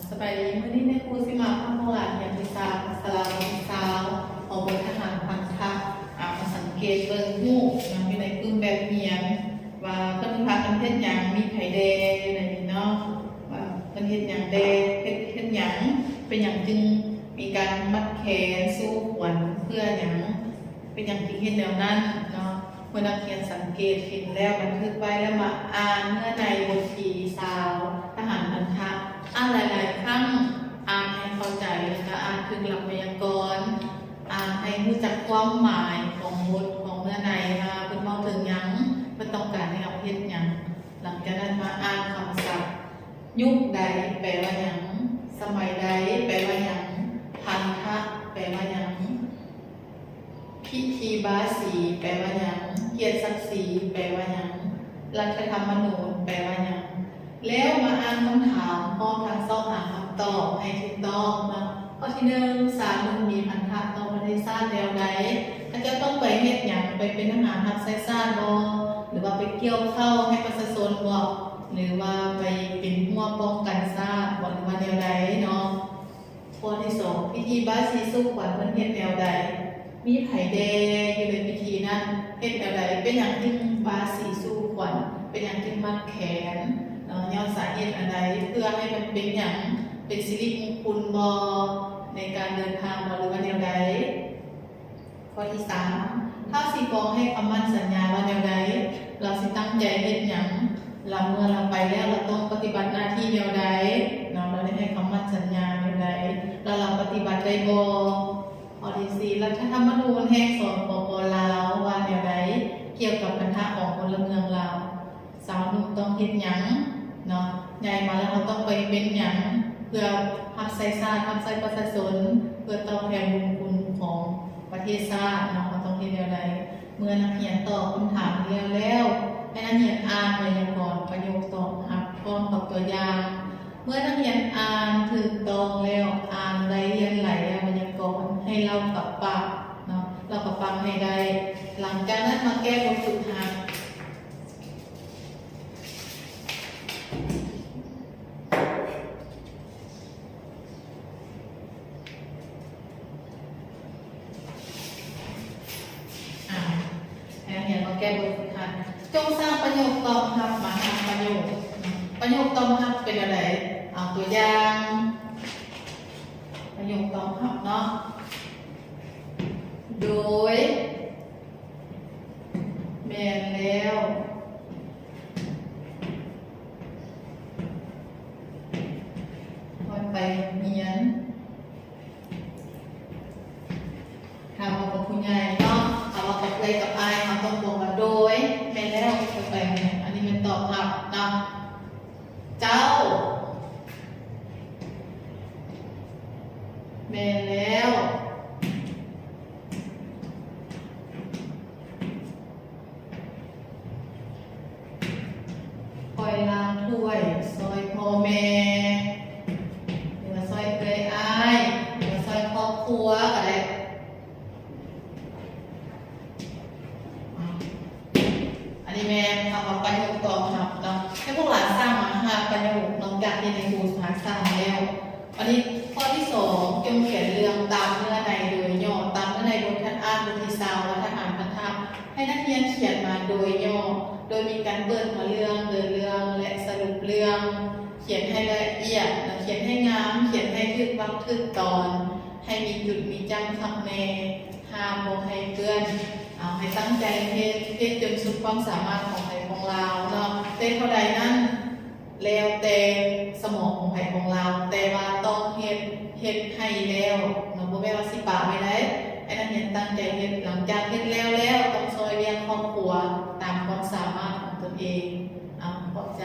ສະບາຍດີ, ມື້ນີ້ນາຍຄູຊິມາພາພວກຫຼານຮຽນວິຊາພາສາລາວ ວັນທີຊາວ ຂອງບົດທະຫານພັນທະ ອາ ມາສັງເກດເບິ່ງຮູບເນາະ ຢູ່ໃນປຶ້ມແບບຮຽນ ວ່າເພິ່ນພາກັນເຮັດຫຍັງ, ມີໃຜແດ່ຢູ່ໃນນີ້ເນາະ, ວ່າເພິ່ນເຮັດຫຍັງແດ່, ເຮັດ ເຮັດຫຍັງ, ເປັນຫຍັງຈຶ່ງມີການມັດແຂນສູ່ຂວັນ, ເພື່ອຫຍັງ, ເປັນຫຍັງຈຶ່ງເຮັດແນວນັ້ນເນາະ. ເມື່ອນັກຮຽນສັງເກດເຫັນແລ້ວ ບັນທຶກໄວ້ແລ້ວ ມາອ່ານເນື້ອໃນບົດທີຊາວ ທະຫານພັນທະ ອ່ານຫຼາຍໆຄັ້ງ, ອ່ານໃຫ້ເຂົ້າໃຈ ແລະ ກະອ່ານຖືກຫຼັກໄວຍາກອນ, ອ່ານໃຫ້ຮູ້ຈັກຄວາມໝາຍຂອງບົດ, ຂອງເນື້ອໃນ ວ່າເພິ່ນເວົ້າເຖິງຫຍັງ, ເພິ່ນຕ້ອງການໃຫ້ເຮົາເຮັດຫຍັງ. ຫຼັງຈາກນັ້ນມາອ່ານຄຳສັບ, ຍຸກໃດແປວ່າຫຍັງ, ສະໄໝໃດແປວ່າຫຍັງ, ພັນທະແປວ່າຫຍັງ, ພິທີບາສີແປວ່າຫຍັງ, ກຽດສັກສີແປວ່າຫຍັງ, ລັດຖະທຳມະນູນແປວ່າຫຍັງ, ແລ້ວມາອ່ານຄຳຖາມ ພ້ອມທັງຊອກຫາຄຳຕອບໃຫ້ຖືກຕ້ອງເນາະ. ຂໍ້ທີໜຶ່ງ, ຊາວໜຸ່ມມີພັນທະຕໍ່ປະເທດຊາດແນວໃດ? ເຂົາເຈົ້າຕ້ອງໄປເຮັດຫຍັງ? ໄປເປັນທະຫານຮັບໃຊ້ຊາດບໍ່? ຫຼືວ່າໄປກ່ຽວເຂົ້າໃຫ້ປະຊາຊົນບໍ່? ຫຼືວ່າໄປເປັນຮົ້ວປ້ອງກັນຊາດບໍ່? ຫຼືວ່າແນວໃດເນາະ? ຂໍ້ທີສອງ, ພິທີບາສີສູ່ຂວັນເພິ່ນເຮັດແນວໃດ? ມີໃຜແດ່ຢູ່ໃນພິທີນັ້ນ? ເຮັດແນວໃດ? ເປັນຫຍັງຈຶ່ງບາສີສູ່ຂວັນ? ເປັນຫຍັງຈຶ່ງມັດແຂນເນາະ? ຍ້ອນສາເຫດອັນໃດ? ເພື່ອໃຫ້ມັນເປັນຫຍັງ? ເປັນສິລິມຸງຄຸນບໍ່? ໃນການເດີນທາງບໍ່? ຫຼືວ່າແນວໃດ? ຂໍ້ທີສາມ, ທ້າວສີຟອງໃຫ້ຄຳໝັ້ນສັນຍາວ່າແນວໃດ? ລາວຊິຕັ້ງໃຈເຮັດຫຍັງ? ລາວ ເມື່ອລາວໄປແລ້ວ ລາວຕ້ອງປະຕິບັດໜ້າທີ່ແນວໃດເນາະ? ລາວໄດ້ໃຫ້ຄຳໝັ້ນສັນຍາແນວໃດ? ແລ້ວລາວປະຕິບັດໄດ້ບໍ່? ຂໍ້ທີສີ່, ລັດຖະທຳມະນູນແຫ່ງ ສປປ ລາວ ວ່າແນວໃດ ກ່ຽວກັບພັນທະຂອງພົນລະເມືອງລາວ? ຊາວໜຸ່ມຕ້ອງເຮັດຫຍັງເນາະ? ໃຫຍ່ມາແລ້ວເຮົາຕ້ອງໄປເປັນຫຍັງ ເພື່ອຮັບໃຊ້ຊາດ, ຮັບໃຊ້ປະຊາຊົນ, ເພື່ອຕອບແທນບຸນຄຸນຂອງປະເທດຊາດເນາະ? ເຮົາຕ້ອງເຮັດແນວໃດ? ເມື່ອນັກຮຽນຕອບຄຳຖາມນີ້ແລ້ວແລ້ວ, ໃຫ້ນັກຮຽນອ່ານໄວຍາກອນປະໂຫຍກຕອບຮັບ ພ້ອມກັບຕົວຢ່າງ. ເມື່ອນັກຮຽນອ່ານຖືກຕ້ອງແລ້ວ, ອ່ານໄດ້ລຽນໄຫຼໄວຍາກອນ, ໃຫ້ເລົ່າກັບປາກເນາະ, ເລົ່າກັບປາກໃຫ້ໄດ້. ຫຼັງຈາກນັ້ນມາແກ້ບົດຝຶກຫັດ. ອ່າ ໃຫ້ນັກຮຽນມາແກ້ບົດຝຶກຫັດ. ຈົ່ງສ້າງປະໂຫຍກຕອບຮັບມາຫ້າປະໂຫຍກ. ປະໂຫຍກຕອບຮັບເປັນແນວໃດ? ເອົາຕົວຢ່າງປະໂຫຍກຕອບຮັບເນາະ. ໂດຍ ແມ່ນແລ້ວ. ຂ້ອຍໄປໂຮງຮຽນ. ຖ້າເວົ້າກັບຜູ້ໃຫຍ່ເນາະ, ຖ້າເວົ້າກັບເອື້ອຍກັບອ້າຍ, ເຮົາຕ້ອງບອກວ່າ ໂດຍ ແມ່ນແລ້ວ, ຂ້ອຍໄປໂຮງຮຽນ. ອັນນີ້ແມ່ນຕອບຮັບເນາະ. ເຈົ້າ ແມ່ນແລ້ວ. ຂ້ອຍລ້າງຖ້ວຍຊ່ອຍພໍ່ແມ່ ຫຼືວ່າຊ່ອຍເອື້ອຍອ້າຍ ຫຼືວ່າຊ່ອຍຄອບຄົວກໍໄດ້. ອັນນີ້ແມ່ນຄຳວ່າປະໂຫຍກຕອບຮັບເນາະ. ໃຫ້ພວກຫຼານສ້າງມາຫ້າປະໂຫຍກ ນອກຈາກທີ່ນາຍຄູສ້າງແລ້ວ. ອັນນີ້ຂໍ້ທີສອງ, ຈົ່ງຂຽນເລື່ອງຕາມເນື້ອໃນໂດຍຫຍໍ້. ຕາມເນື້ອໃນບົດທັດອ່ານບົດທີຊາວ ລັດຖະຫານພັນທະ ໃຫ້ນັກຮຽນຂຽນມາໂດຍຫຍໍ້, ໂດຍມີການເປີດຫົວເລື່ອງ, ເດີນເລື່ອງ ແລະ ສະຫຼຸບເລື່ອງ. ຂຽນໃຫ້ລະອຽດ, ຂຽນໃຫ້ງາມ, ຂຽນໃຫ້ຖືກວັກຖືກຕອນ, ໃຫ້ມີຈຸດມີຈ້ຳຄັກແນ່, ຫ້າມບໍ່ໃຫ້ເປື້ອນ. ເອົາ ໃຫ້ຕັ້ງໃຈເຮັດ, ເຮັດຈົນສຸດຄວາມສາມາດຂອງໃຜຂອງລາວເນາະ, ໄດ້ເທົ່າໃດນັ້ນ ແລ້ວແຕ່ສະໝອງຂອງໃຜຂອງລາວ, ແຕ່ວ່າຕ້ອງເຮັດ, ເຮັດໃຫ້ແລ້ວເນາະ, ບໍ່ແມ່ນວ່າຊິປະໄວ້ໃດ໋. ໃຫ້ນັກຮຽນຕັ້ງໃຈເຮັດ, ຫຼັງຈາກເຮັດແລ້ວແລ້ວ ຕ້ອງຊ່ອຍວຽກຄອບຄົວຕາມຄວາມສາມາດຂອງຕົນເອງ. ເອົາ ຂອບໃຈ.